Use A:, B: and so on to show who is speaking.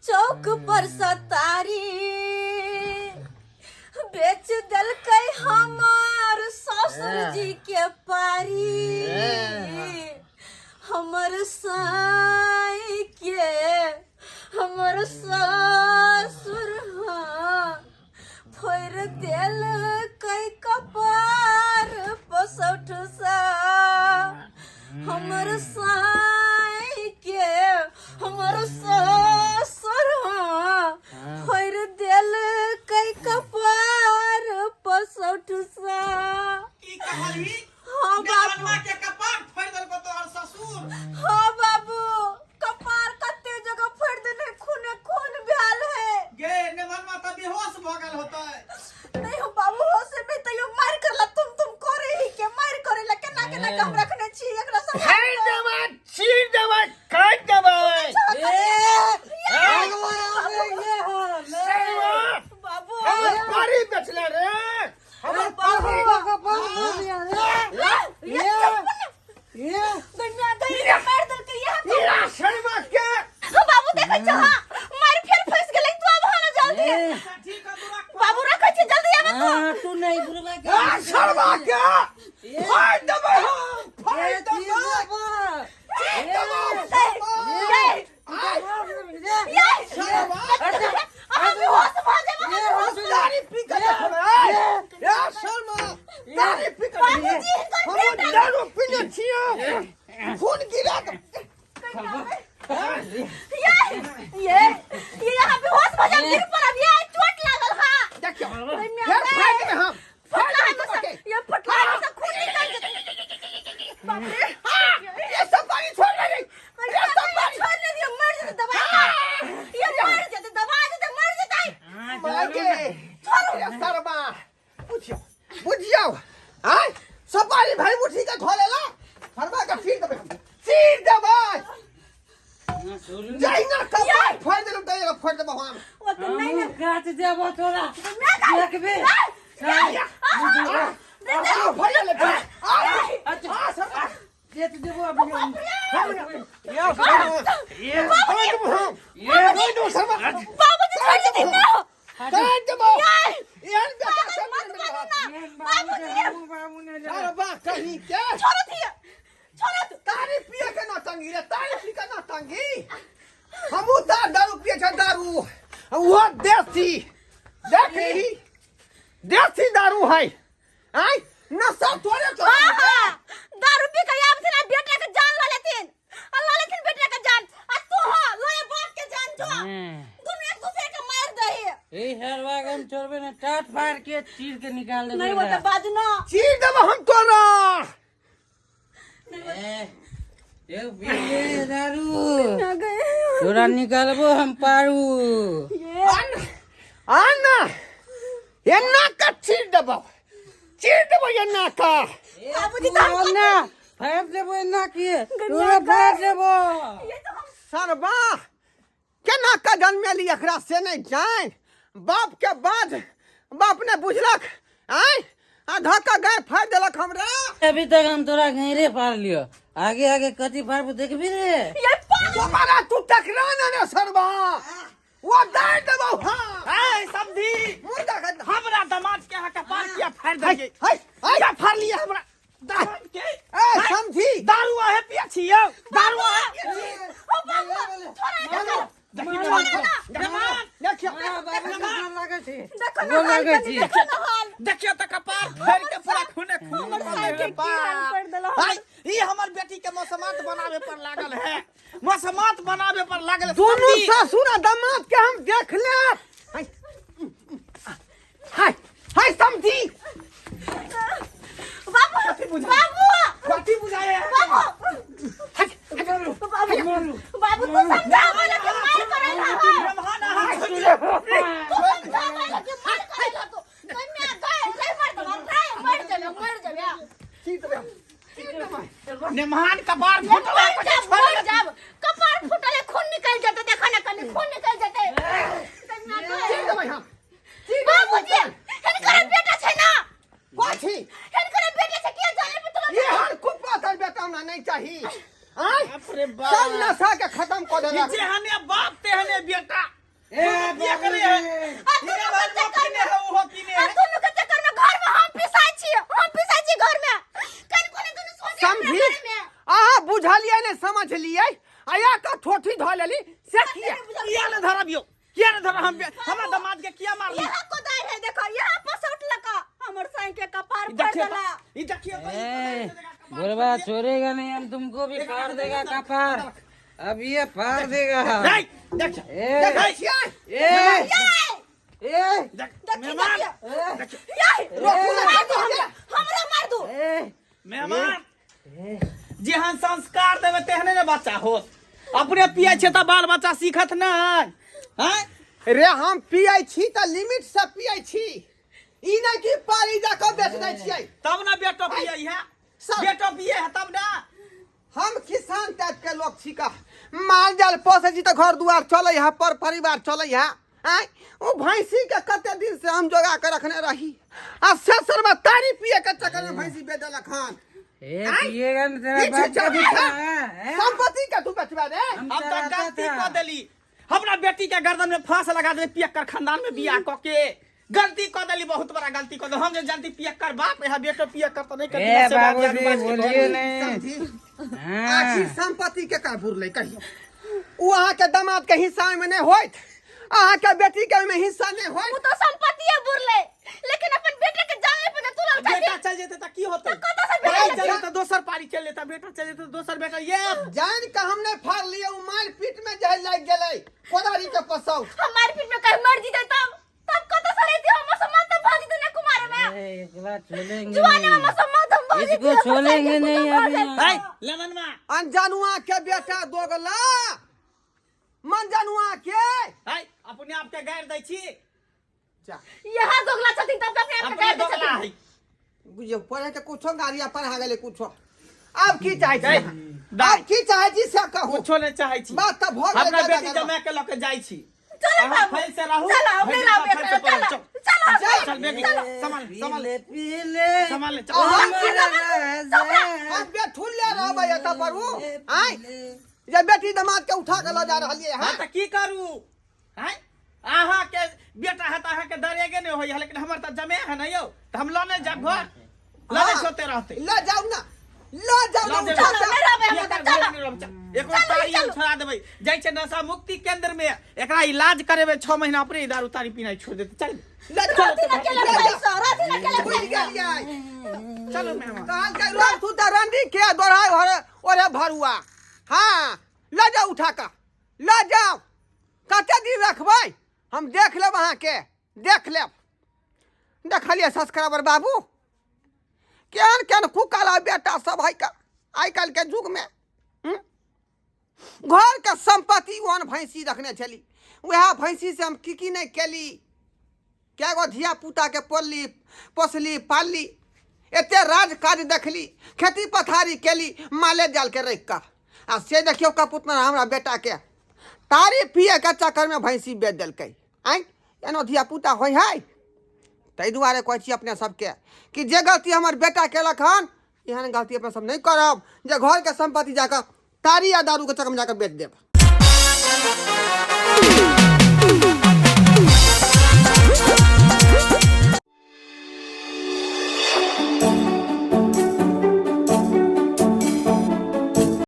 A: चौक पर सतारी बेच देलकै हमार ससुर जी के पारी हमर साई के हमर ससुर हाँ फोड़ि देलकै कपार पसौठसँ हमर साई के हमर ससुर हाँ फोड़ि देलकै कपार पसौठसँ
B: की कहलही
A: हाँ बाबू
B: नेहलवा के कपार फोड़ि देलको तोहर ससुर
A: हाँ बाबू कपार कते जगह फोड़ देने खूने खून भेल है
B: गे नेमनमा तऽ बेहोश भऽ गेल होतै
A: नहीं हो बाबू होश में तैयो मार करला तुम तुम करे ही के मार करे ला केना केना के हम रखने छी एकरा सब
C: फाड़ि देबै चीर देबै काटि देबै
A: बाबू
C: हमर पारी बेचले रे हमर पारी
A: दुनिया गई मार देलकै यहाँ तो
C: हीरा शर्मा के
A: हाँ, बाबू देखै छ हाँ मार फेर फंस गेलै तू आब ना जल्दी
B: ठीक है तू रख
A: बाबू रखै छी जल्दी आब तू
D: हाँ, तू नहीं बुढ़वा के
C: आ शर्मा के फाड़ि देबै हम फाड़ि देबै चीर देबै
A: ये ये अहाँ बेहोश भऽ जायब अहाँ बेहोश
C: दारू पी के देखबै ए शर्मा दारू पी के
A: बाबूजी हिनकर
C: हम
A: बेटा
C: दारू पीने छियै खून गिरा दे
A: ये ये ये यहाँ बेहोश भऽ जायब गिर पड़ब ये चोट लागल हाँ
C: देखियौ
A: दुनिया
C: फेर
A: गई।
C: फाड़ि देबै हम
A: फटला है बस ये फटला है बस खून निकल जेतै बाप रे
C: ये सब पानी छोड़ दे रे
A: ये सब पानी छोड़ दे दियो मर जेतै दबाई ये मर जेतै दबा जेतै मर जेतै
C: माय के छोड़ शर्मा बुझियौ बुझियौ आय सपारी भाई मुठी के धो लेला शर्मा के चीर देबै हम चीर देबै जहिना कपार फोड़ि देलहुँ तहिना फोड़ि देबौ हम
A: ओ तऽ नहि
D: हमहूँ काट देबो तोरा देखबे
C: आ फोड़ि ले आ आ शर्मा
D: देख देबो अभी हम
C: या शर्मा ये फोड़ि देबौ हम ये फोड़ि देबौ शर्मा
A: बाबूजी छोड़ देथिन ना
C: काट देबौ एहन बेटा सब
A: मत
C: नहि
A: मारू
C: रहत।
A: ना
D: बाबू हमहूँ बाबू नहि लेबै।
C: शर्मा कहीं के
A: छोड़ो थिए छोड़ो तू
C: तारी पिए के ना टंगी रे तारी पी के ना टंगी हमहू तार दारू पिए छै दारू वो देसी देख ली देसी दारू है आय नशा तोरे तो
A: आहा दारू पी के आबथिन आ बेटा के जान ल लेथिन आ ल लेथिन बेटा के जान आ तू हो लए बाप के जान जो दुनू एक दूसरे के मार दही
D: ए हरवा के हम छोड़बे ना टाट फाड़ के चीर के निकाल देबे
A: नहीं वो तो बाजना
C: चीर देब हम तोरा
D: ए, ए, पी ले दारू
A: ना गए
D: तोरा निकालबो हम पारू
A: ये
C: आन आन एना का चीर देब चीर देब एना का
A: बाबूजी तो हम
D: ना फाड़ देबो ना की तोरा फाड़ देबो
A: ये तो हम
C: सरबा केना का जन्मेली एकरा से नहीं जान बाप के बाद बाप ने बुझलक आय आ धक्का गाय फाड़ देलक हमरा
D: अभी तक हम तोरा घेरे फाड़ लियो आगे आगे कथी फाड़बो देखबी रे
A: ये पागल
C: तुम्हारा तू टकरा ना रे सरबा वो दाय देबो हां
B: ए समधी
C: मुर्दा के
B: हमरा दामाद के अहाँ कपार किया फाड़ि देलियै
C: हाय हाय
B: किया फाड़लियै हमरा दामाद के
C: ए समझी
B: दारू अहे पिया छी यौ दारू अहे पिया छी
A: ओ बाबू छोड़ा
C: देखियो
D: बाबू गोर लागै छी
A: देखो ना
D: गोर
A: हाल
D: लागै
A: कनी
D: छी
A: देखो ना हाल
B: देखियो तऽ कपार फाड़ि के पूरा खूने खून
A: हमर
B: कऽ
A: साइकिल
B: देलक।
A: की हाल कर देलक।
B: हाय, ई हमर बेटी के मसमात बनावे पर लागल है मसमात बनावे पर लागल है।
C: दोनों
B: समधी,
C: ससुर आ दामाद के हम देख ले हाय हाय हाय समझी
A: बाबू
B: कथी बुझाय?
A: बाबू
B: कथी बुझाय है?
A: बाबू
C: हाय
A: बाबू बाबू तू समझावे ला के मार करेला
B: ब्रह्मांड अहाँ छोड़ि दियौ।
A: तू समझावे ला के मार करेला तू कन्या गाय रे मर देबा रे मर जेबे मर जेबे
C: चीर देबै हम चीर देबै
B: नेमहान कपार फुटल
A: मर जाब मर जाब कपार फुटले खून निकल जेते देखा ना कनी खून निकल जेते कन्या
C: चीर
A: गाय
C: देबै हम
A: बाबूजी हिनकर बेटा छै ना
C: कथी
A: हिनकर बेटा छै किया जाने पे तुरंत
C: ये हर कुप्पा तर बेटा हमरा नहीं चाही आय
B: बाप रे बाप।
C: सब नशा के खत्म कऽ देलक
B: जेहने बाप तेहने बेटा
D: ए
B: पिया करे है।
A: आ दुनू
B: हीरा
A: के
B: भाई
A: चक्कर
B: पीने
A: में
B: है ओहो पीने
A: आ
B: है
A: दुनू के चक्कर में घर में हम पिसाई छी, हम पिसाई छी घर में। कन कोने दुनू सोचे हमरा
C: समझी
A: घर में।
C: अहाँ बुझलियै ने समझलियै आया का ठोठी धऽ लेली से किया
B: किया ने धरबियो किया ने धरब हम हमरा दामाद के किया मारली
A: यहाँ कोदारि है देखो, यहाँ पसौट लका हमर साई के कपार
B: ई
A: फाड़
B: देखियो
A: देला।
B: त ई देखियो त ई
D: ए, बुढ़वा छोड़ेगा नहीं हम तुमको भी फाड़ देगा कपार अब ये फाड़ देगा
B: नहीं देख
D: ए
C: देखै छियै
D: ए ए
B: देख
A: देखी
B: मेहमान
A: देखियो। याय,
C: रोकू ने
A: मार दू हमरा, हमरा मार दू।
D: ए
B: मेहमान जेहन संस्कार देबै तेहने ने बच्चा होत अपने पियै छै तऽ बाल बच्चा सीखत नहि हैं
C: रे हम पियै छी तऽ लिमिट से पियै छी ई नहि कि पारी जा कऽ बेच दै छियै
B: तब ने बेटो पियै है
C: सब-
B: बेटो पियै है तब ने
C: हम किसान टाइप के लोग छी का माल जाल पोसै छी तऽ घर दुआर चलै है पर परिवार चलै है आँय ओ भैंसी के कते दिन से हम जोगा के रखने रही आ से सरवा तारी पिए के चक्कर में भैंसी बेच देलक हन
D: ए पिएगा ना तेरा
C: ई
D: बाप
C: छिछा
D: का
C: बिछा
D: बेटा है, हैं?
C: संपत्ति के तू बेचबा रे
D: हम
B: हम तऽ
D: चराता
B: गलती
D: था।
B: कऽ देली हमरा बेटी के गर्दन में फांस लगा देली पियक्कर खानदान में बियाह कऽ के गलती कऽ देली बहुत बड़ा गलती कऽ देली हम जे जानती पियक्कर बाप है बेटो पियक्कर तऽ नहीं करती
D: ए
B: से बाप
D: बाबूजी
B: जान बाज के
D: बोलिए नहीं
C: समझी
D: हाँ
C: आखिर संपत्ति के का बुरलै कहियो ओ अहाँके दामाद के हिस्सा में नहि होइत अहाँके बेटी के ओहिमे हिस्सा नहि
A: उ
C: होइत
A: तो संपत्तिये बुरले, लेकिन अपन बेटे के जान ले पे तुलल
B: बेटा
A: छथिन।
B: चल जेतै तऽ की होतै
A: तऽ कतऽ से बेटा
B: पारी
A: चल
B: चल जेतै दोसर पारी चल जेतै बेटा चल जेतै दोसर बेटा ये
C: जान के हम नहि फाड़लियै ओ मारि पीट में जाय लागि गेलै कोदारी के पसौ
A: हम मारपीट में कहीं मर जीते तब तब कतऽ से रहती हम मसम्मा तब भागी तो ना कुमारे में।
D: ए, एकला छोड़ेंगे
A: जुआने में
D: नहीं
A: मसम्मा तब भागी
D: इसको छोड़ेंगे नहीं अभी
B: है लेमन मा
C: अनजानुआ के बेटा दोगला मनजनुआ के
B: है अपने आप के गारि दै छी
C: जा
A: यहाँ दोगला छथिन तब अपने आप के
B: अपने
A: गारि दै
B: दोगला
A: छथिन।
B: है
C: बुझियौ पढ़े के कुछो गाड़िया पढ़ा गेलै कुछो आब की चाहै छी
B: गै,
C: अहाँ?
B: दाइ।
C: आब की चाहै छी से कहू
B: कुछो नहि चाहै छी
C: बात तऽ भऽ गेलै
B: हमरा
C: जादा
B: बेटी
C: गड़बड़।
B: जमा के लऽ के जाइ छी
A: चलो
B: अहाँ
A: बाबू
B: फैल से रहू
A: चलो हमने
B: भरि
A: रहू
B: दिन फैल से
A: एकरा,
B: पढ़ू,
A: चलो
B: चल
A: चलो
B: चल बेटी संभाल संभाल
D: पीले पीले
B: संभाल ले, चल
D: अमर
C: हम बेठुल्ले रहबै एतऽ पर उ आँय जे बेटी दमाद के उठा के लऽ जा रहलियै
B: हाँ
C: हँ
B: तऽ की करू हैं अहाँके बेटा है तऽ अहाँके डरेगे नहि होइए लेकिन हमर तऽ जमे है ने यौ तऽ हम लऽ नहि जायब घर लऽ नहि सोते रहते
C: लऽ जाउ ने लऽ जाउ ने
B: लऽ
C: उठा
B: जेबै।
C: के।
A: चलो, नहि रहबै हम
B: एकर
A: ओतऽ, चलो।
B: घर नहि रहब, चल। एकरो
A: चलो,
B: तारी हम
A: चलो।
B: छोड़ा देबै जाइ छै नशा मुक्ति केंद्र में एकरा इलाज करेबै 6 महीना अपने ई दारू तारी पीनाइ छोड़ देतै चल
C: लऽ जाउ
A: रहती ना केलक
C: लऽ जाउ।
A: पैसा, रहती ना केलक
C: बुझि
A: पैसा।
C: गेलियै
B: चलो मेहमान
C: कहलकै रोज तू तऽ रंडी के दोहराय ओरे ओरे भरुआ हाँ लऽ जाउ उठा कऽ लऽ जाउ कते दिन रखबै हम देख लेब अहाँके देख लेब देखलियै सब्सक्राइबर बाबू केहन केहन कुकाला बेटा सब है का आइ काल्हिके युगमे हूँ? घरके सम्पत्ति ओहन भैंसी रखने छली उएह भैंसीसँ हम की की नहि केली कए गो धिया पुताके पोलली पोसली पालली एते राज काज देखली खेती पथारी केली माले जालके राखि कऽ आ से देखियौ कपुतना हमरा बेटाके तारी पियैके चक्करमे भैंसी बेच देलकै आँय एना धिया पुता होइ हइ ताहि दुआरे कहै छी अपने सबके कि जे गलती हमर बेटा केलक हन एहन गलती अपने सब नहि करब जे घरके सम्पत्ति जाकऽ तारी आ दारूके चक्करमे जाकऽ बेच देब।